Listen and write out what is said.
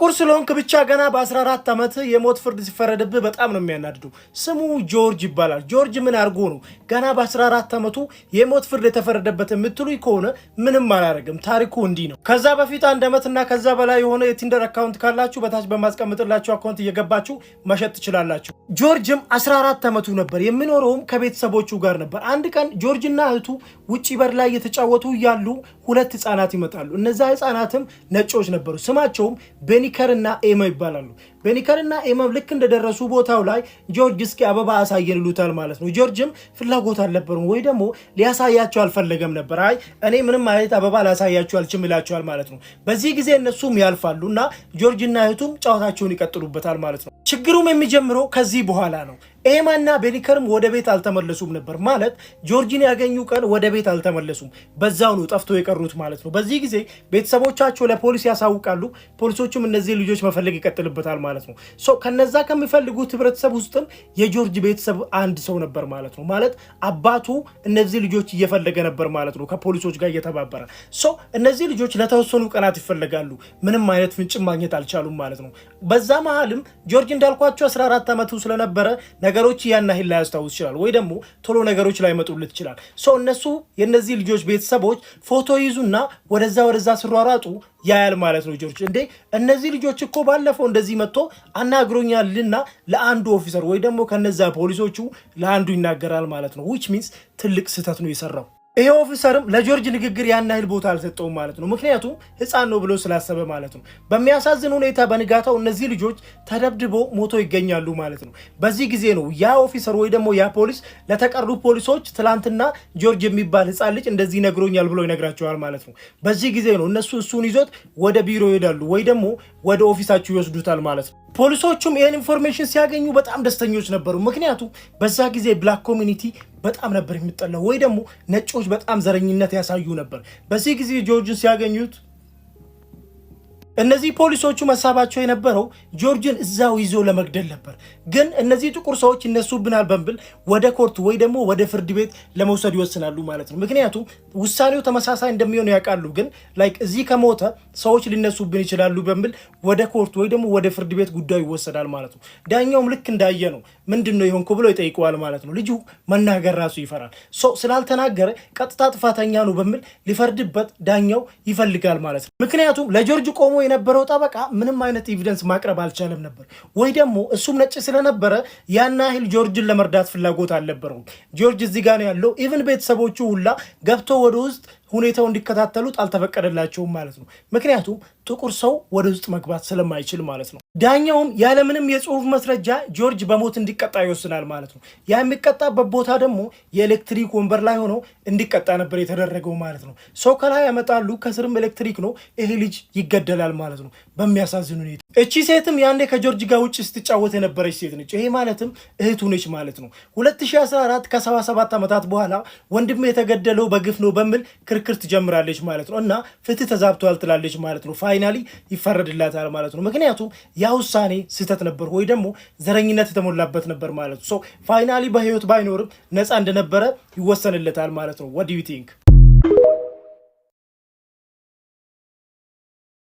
ጥቁር ስለሆንክ ብቻ ገና በ14 ዓመት የሞት ፍርድ ሲፈረድብህ በጣም ነው የሚያናድደው። ስሙ ጆርጅ ይባላል። ጆርጅ ምን አድርጎ ነው ገና በ14 ዓመቱ የሞት ፍርድ የተፈረደበት የምትሉኝ ከሆነ ምንም አላደረግም። ታሪኩ እንዲህ ነው። ከዛ በፊት አንድ ዓመትና ከዛ በላይ የሆነ የ Tinder account ካላችሁ በታች በማስቀምጥላችሁ account እየገባችሁ መሸጥ ትችላላችሁ። ጆርጅም 14 ዓመቱ ነበር። የሚኖረውም ከቤተሰቦቹ ጋር ነበር። አንድ ቀን ጆርጅና እህቱ ውጭ በር ላይ እየተጫወቱ እያሉ ሁለት ህፃናት ይመጣሉ። እነዛ ህፃናትም ነጮች ነበሩ። ስማቸውም ቤኒከርና ኤማ ይባላሉ። ቤኒከርና ኤማ ልክ እንደደረሱ ቦታው ላይ ጆርጅ እስኪ አበባ አሳየን ይሉታል ማለት ነው። ጆርጅም ፍላጎት አልነበረም ወይ ደግሞ ሊያሳያቸው አልፈለገም ነበር። አይ፣ እኔ ምንም አይነት አበባ ላሳያችሁ አልችልም ይላቸዋል ማለት ነው። በዚህ ጊዜ እነሱም ያልፋሉ እና ጆርጅና እህቱም ጨዋታቸውን ይቀጥሉበታል ማለት ነው። ችግሩም የሚጀምረው ከዚህ በኋላ ነው። ኤማና ቤኒከርም ወደ ቤት አልተመለሱም ነበር። ማለት ጆርጂን ያገኙ ቀን ወደ ቤት አልተመለሱም። በዛው ነው ጠፍተው የቀሩት ማለት ነው። በዚህ ጊዜ ቤተሰቦቻቸው ለፖሊስ ያሳውቃሉ። ፖሊሶቹም እነዚህ ልጆች መፈለግ ይቀጥልበታል ማለት ነው። So ከነዛ ከሚፈልጉት ህብረተሰብ ውስጥም የጆርጅ ቤተሰብ አንድ ሰው ነበር ማለት ነው። ማለት አባቱ እነዚህ ልጆች እየፈለገ ነበር ማለት ነው፣ ከፖሊሶች ጋር እየተባበረ። So እነዚህ ልጆች ለተወሰኑ ቀናት ይፈለጋሉ። ምንም አይነት ፍንጭ ማግኘት አልቻሉም ማለት ነው። በዛ መሀልም ጆርጅ እንዳልኳችሁ 14 ዓመቱ ስለነበረ ነገሮች ያን ያህል ላያስታውስ ይችላል፣ ወይ ደግሞ ቶሎ ነገሮች ላይመጡለት ይችላል። So እነሱ የእነዚህ ልጆች ቤተሰቦች ፎቶ ይዙና ወደዛ ወደዛ ሲሯሯጡ ያያል ማለት ነው። ጆርጅ እንዴ፣ እነዚህ ልጆች እኮ ባለፈው እንደዚህ መጥቶ አናግሮኛልና ለአንዱ officer ወይ ደግሞ ከነዛ ፖሊሶቹ ለአንዱ ይናገራል ማለት ነው። Which means ትልቅ ስህተት ነው የሰራው። ይሄ officer ም ለጆርጅ ንግግር ያን ያህል ቦታ አልሰጠውም ማለት ነው። ምክንያቱም ሕፃን ነው ብሎ ስላሰበ ማለት ነው። በሚያሳዝን ሁኔታ በንጋታው እነዚህ ልጆች ተደብድበው ሞተው ይገኛሉ ማለት ነው። በዚህ ጊዜ ነው ያ officer ወይ ደግሞ ያ ፖሊስ ለተቀሩ ፖሊሶች ትላንትና ጆርጅ የሚባል ሕፃን ልጅ እንደዚህ ነግሮኛል ብሎ ይነግራቸዋል ማለት ነው። በዚህ ጊዜ ነው እነሱ እሱን ይዞት ወደ ቢሮ ይሄዳሉ ወይ ደግሞ ወደ office ኣቸው ይወስዱታል ማለት ነው። ፖሊሶቹም ይህን information ሲያገኙ በጣም ደስተኞች ነበሩ። ምክንያቱም በዛ ጊዜ black community በጣም ነበር የሚጠላው ወይ ደግሞ ነጮች በጣም ዘረኝነት ያሳዩ ነበር። በዚህ ጊዜ ጆርጅን ሲያገኙት እነዚህ ፖሊሶቹ መሳባቸው የነበረው ጆርጅን እዛው ይዞ ለመግደል ነበር። ግን እነዚህ ጥቁር ሰዎች ይነሱብናል በሚል ወደ court ወይ ደግሞ ወደ ፍርድ ቤት ለመውሰድ ይወስናሉ ማለት ነው። ምክንያቱም ውሳኔው ተመሳሳይ እንደሚሆን ያውቃሉ። ግን like እዚህ ከሞተ ሰዎች ሊነሱብን ይችላሉ በሚል ወደ court ወይ ደግሞ ወደ ፍርድ ቤት ጉዳዩ ይወሰዳል ማለት ነው። ዳኛውም ልክ እንዳየ ነው ምንድን ነው የሆንኩ ብሎ ይጠይቀዋል ማለት ነው። ልጁ መናገር ራሱ ይፈራል። So ስላልተናገረ ቀጥታ ጥፋተኛ ነው በሚል ሊፈርድበት ዳኛው ይፈልጋል ማለት ነው። ምክንያቱም ለጆርጅ ቆሞ የነበረው ጠበቃ ምንም አይነት evidence ማቅረብ አልቻለም ነበር፣ ወይ ደግሞ እሱም ነጭ ስለነበረ ያን ያህል ጆርጅን ለመርዳት ፍላጎት አልነበረውም። ጆርጅ እዚህ ጋር ነው ያለው። Even ቤተሰቦቹ ሁላ ገብቶ ወደ ውስጥ ሁኔታው እንዲከታተሉት አልተፈቀደላቸውም ማለት ነው። ምክንያቱም ጥቁር ሰው ወደ ውስጥ መግባት ስለማይችል ማለት ነው። ዳኛውም ያለምንም የጽሁፍ ማስረጃ ጆርጅ በሞት እንዲቀጣ ይወስናል ማለት ነው። ያ የሚቀጣበት ቦታ ደግሞ የኤሌክትሪክ ወንበር ላይ ሆኖ እንዲቀጣ ነበር የተደረገው ማለት ነው። ሰው ከላይ ያመጣሉ፣ ከስርም ኤሌክትሪክ ነው። ይሄ ልጅ ይገደላል ማለት ነው በሚያሳዝን ሁኔታ። እቺ ሴትም ያኔ ከጆርጅ ጋር ውጭ ስትጫወት የነበረች ሴት ነች። ይሄ ማለትም እህቱ ነች ማለት ነው። 2014 ከ77 ዓመታት በኋላ ወንድሜ የተገደለው በግፍ ነው በሚል ክርክር ትጀምራለች ማለት ነው። እና ፍትህ ተዛብቷል ትላለች ማለት ነው። Finally ይፈረድላታል ማለት ነው። ምክንያቱም ያ ውሳኔ ስህተት ነበር ወይ ደግሞ ዘረኝነት የተሞላበት ነበር ማለት ነው። So finally በህይወት ባይኖርም ነፃ እንደነበረ ይወሰንለታል ማለት ነው። What do you think?